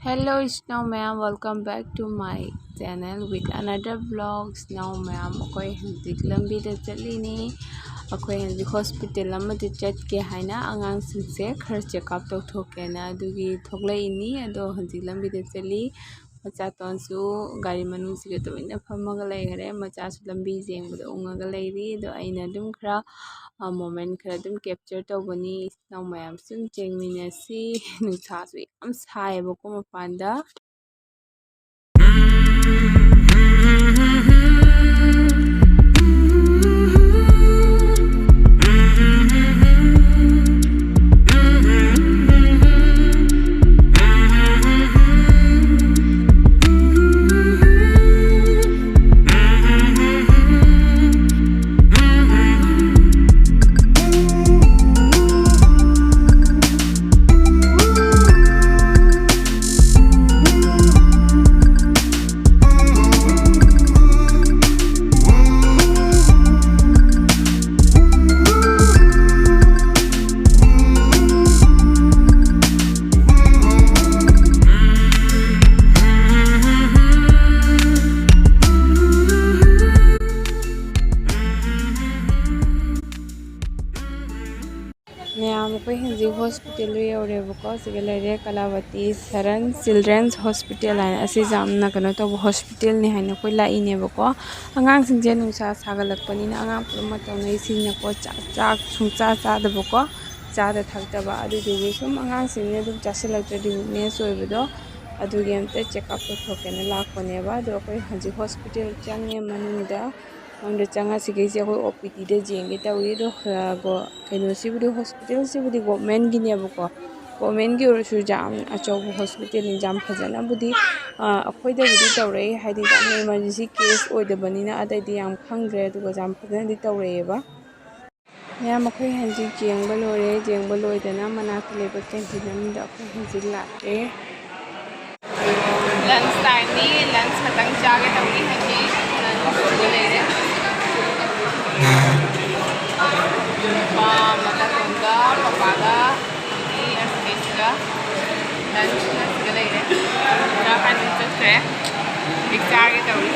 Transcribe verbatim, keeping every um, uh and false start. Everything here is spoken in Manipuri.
Hello ꯏꯆꯤꯟ ꯏꯅꯥꯎ ꯃꯌꯥꯝ, welcome back to my channel with another vlog. ꯏꯆꯤꯟ ꯏꯅꯥꯎ ꯃꯌꯥꯝ, ꯑꯩꯈꯣꯏ ꯍꯧꯖꯤꯛ ꯂꯝꯕꯤꯗ ꯆꯠꯂꯤꯅꯤ꯫ ꯑꯩꯈꯣꯏ ꯍꯧꯖꯤꯛ ꯍꯣꯁꯄꯤꯇꯥꯜ ꯑꯃꯗ ꯆꯠꯀꯦ ꯍꯥꯏꯅ ꯑꯉꯥꯡꯁꯤꯡꯁꯦ ꯈꯔ ꯆꯦꯛꯑꯞ ꯇꯧꯊꯣꯛꯀꯦꯅ ꯑꯗꯨꯒꯤ ꯊꯣꯛꯂꯛꯏꯅꯤ꯫ ꯑꯗꯣ ꯍꯧꯖꯤꯛ ꯂꯝꯕꯤꯗ ꯆꯠꯂꯤ꯫ ꯃꯆꯥꯇꯣꯟꯁꯨ ꯒꯥꯔꯤ ꯃꯅꯨꯡꯁꯤꯗ ꯇꯨꯃꯤꯟꯅ ꯐꯝꯃꯒ ꯂꯩꯈꯔꯦ꯫ ꯃꯆꯥꯁꯨ ꯂꯝꯕꯤ ꯌꯦꯡꯕꯗ ꯎꯪꯉꯒ ꯂꯩꯔꯤ꯫ ꯑꯗꯣ ꯑꯩꯅ ꯑꯗꯨꯝ ꯈꯔ ꯃꯣꯃꯦꯟ ꯈꯔ ꯑꯗꯨꯝ ꯀꯦꯞꯆꯔ ꯇꯧꯕꯅꯤ꯫ ꯏꯆꯤꯟ ꯏꯅꯥꯎ ꯃꯌꯥꯝꯁꯨ ꯑꯗꯨꯝ ꯌꯦꯡꯃꯤꯟꯅꯁꯤ꯫ ꯅꯨꯡꯁꯥꯁꯨ ꯌꯥꯝ ꯁꯥꯏꯌꯦꯕꯀꯣ ꯃꯄꯥꯟꯗ꯫ ꯃꯌꯥꯝ, ꯑꯩꯈꯣꯏ ꯍꯧꯖꯤꯛ ꯍꯣꯁꯄꯤꯇꯥꯜꯗ ꯌꯧꯔꯦꯕꯀꯣ꯫ ꯁꯤꯒ ꯂꯩꯔꯦ ꯀꯂꯥꯕꯇꯤ ꯁꯔꯟ ꯆꯤꯜꯗ꯭ꯔꯦꯟꯁ ꯍꯣꯁꯄꯤꯇꯥꯜ ꯍꯥꯏꯅ꯫ ꯑꯁꯤ ꯌꯥꯝꯅ ꯀꯩꯅꯣ ꯇꯧꯕ ꯍꯣꯁꯄꯤꯇꯥꯜꯅꯤ ꯍꯥꯏꯅ ꯑꯩꯈꯣꯏ ꯂꯥꯛꯏꯅꯦꯕꯀꯣ꯫ ꯑꯉꯥꯡꯁꯤꯡꯁꯦ ꯅꯨꯡꯁꯥ ꯁꯥꯒꯠꯂꯛꯄꯅꯤꯅ ꯑꯉꯥꯡ ꯄꯨꯝꯅꯃꯛ ꯇꯧꯅꯩꯁꯤꯅꯀꯣ, ꯆꯥꯛ, ꯆꯥꯛ ꯁꯨꯡꯆꯥ ꯆꯥꯗꯕꯀꯣ, ꯆꯥꯗ ꯊꯛꯇꯕ꯫ ꯑꯗꯨꯗꯨꯒꯤ ꯁꯨꯝ ꯑꯉꯥꯡꯁꯤꯡꯅ ꯑꯗꯨꯝ ꯆꯥꯁꯤꯜꯂꯛꯇ꯭ꯔꯗꯤ ꯋꯤꯛꯅꯦꯁ ꯑꯣꯏꯕꯗꯣ, ꯑꯗꯨꯒꯤ ꯑꯝꯇ ꯆꯦꯛꯑꯞ ꯇꯧꯊꯣꯛꯀꯦꯅ ꯂꯥꯛꯄꯅꯦꯕ꯫ ꯑꯗꯣ ꯑꯩꯈꯣꯏ ꯍꯧꯖꯤꯛ ꯍꯣꯁꯄꯤꯇꯥꯜ ꯆꯪꯉꯦ ꯃꯅꯨꯡꯗ꯫ ꯃꯅꯨꯡꯗ ꯆꯪꯉ ꯁꯤꯒꯩꯁꯦ ꯑꯩꯈꯣꯏ ꯑꯣ ꯄꯤ ꯗꯤꯗ ꯌꯦꯡꯒꯦ ꯇꯧꯔꯤ꯫ ꯑꯗꯣ, ꯑ, ꯒꯣ-, ꯀꯩꯅꯣꯁꯤꯕꯨꯗꯤ, ꯍꯣꯁꯄꯤꯇꯥꯜꯁꯤꯕꯨꯗꯤ ꯒꯣꯔꯃꯦꯟꯒꯤꯅꯦꯕꯀꯣ꯫ ꯒꯣꯔꯃꯦꯟꯒꯤ ꯑꯣꯏꯔꯁꯨ ꯌꯥꯝ ꯑꯆꯧꯕ ꯍꯣꯁꯄꯤꯇꯥꯜꯅꯤ꯫ ꯌꯥꯝ ꯐꯖꯅꯕꯨꯗꯤ, ꯑ, ꯑꯩꯈꯣꯏꯗꯕꯨꯗꯤ ꯇꯧꯔꯛꯏ, ꯍꯥꯏꯗꯤ ꯌꯥꯝꯅ ꯏꯃꯥꯔꯖꯦꯟꯁꯤ ꯀꯦꯁ ꯑꯣꯏꯗꯕꯅꯤꯅ ꯑꯇꯩꯗꯤ ꯌꯥꯝ ꯈꯪꯗ꯭ꯔꯦ, ꯑꯗꯨꯒ ꯌꯥꯝ ꯐꯖꯅꯗꯤ ꯇꯧꯔꯛꯑꯦꯕ꯫ ꯃꯌꯥꯝ, ꯑꯩꯈꯣꯏ ꯍꯧꯖꯤꯛ ꯌꯦꯡꯕ ꯂꯣꯏꯔꯦ꯫ ꯌꯦꯡꯕ ꯂꯣꯏꯗꯅ ꯃꯅꯥꯛꯇ ꯂꯩꯕ ꯀꯦꯟꯇꯤꯟ ꯑꯃꯗ ꯑꯩꯈꯣꯏ ꯍꯧꯖꯤꯛ ꯂꯥꯛꯑꯦ꯫ ꯂꯟꯁ ꯇꯥꯏꯝꯅꯤ, ꯂꯟꯁ ꯈꯛꯇꯪ ꯆꯥꯒꯦ ꯇꯧꯔꯤ ꯍꯧꯖꯤꯛ꯫ ꯂꯟꯁ ꯁꯤꯗ ꯂꯩꯔꯦ꯫ ꯃꯥ ꯃꯇꯟꯒ ꯄꯄꯥꯒ ꯑꯗꯒꯤ ꯑꯁ ꯑꯩꯁꯤꯒ ꯂꯟꯁꯅ ꯁꯤꯗ ꯂꯩꯔꯦ꯫ ꯍꯧꯖꯤꯛ ꯆꯥꯒꯦ ꯇꯧꯔꯤ꯫